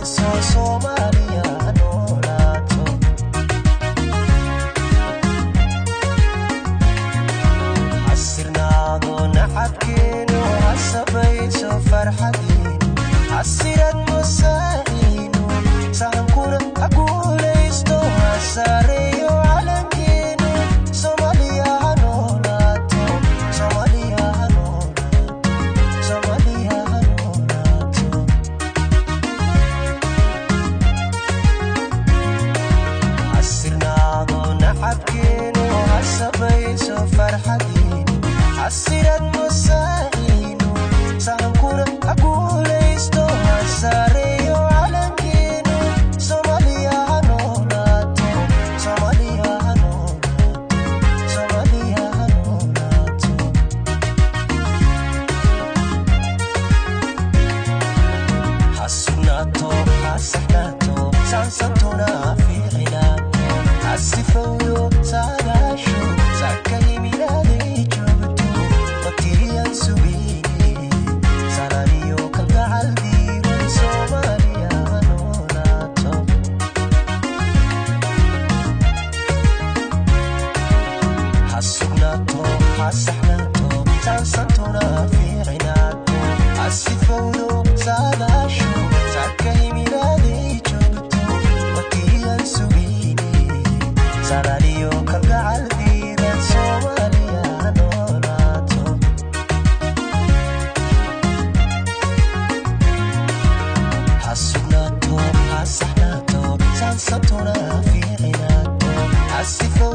Sabayso Soomaaliya ha noolaato. Xasirnaado nacabkeenu, ha sabayso farxadiinu, xasirad masaaciinu, sahankuna ha guulaysto, ha sareeyo calankeenu. Soomaaliya ha noolaato, Soomaaliya ha noolaato, Soomaaliya ha noolaato. Xasirnaado nacabkeenu, ha sabayso farxadiinu, xasirad masaaciinu, sahankuna ha guulaysto, ha sareeyo calankeenu. Soomaaliya ha noolaato, Soomaaliya ha noolaato, Soomaaliya ha noolaato. Ha sugnaato, ha saxnaato, saansantuna ha fiicinaato, ha sifowdo saadaashu, saaka himilaaday joogto, watiyan sugayne, salaaniyo kalgacal diiran. Soomaaliya ha noolaato. Ha sugnaato, ha saxnaato, saansantuna ha fiicinaato, ha sifowdo saadaashu, saaka himilaaday joogto, watiyan sugayne, salaaniyo kalgacal diiran. Soomaaliya ha noolaato. Ha sugnaato, ha saxnaato, saansantuna ha fiicinaato, ha sifowdo.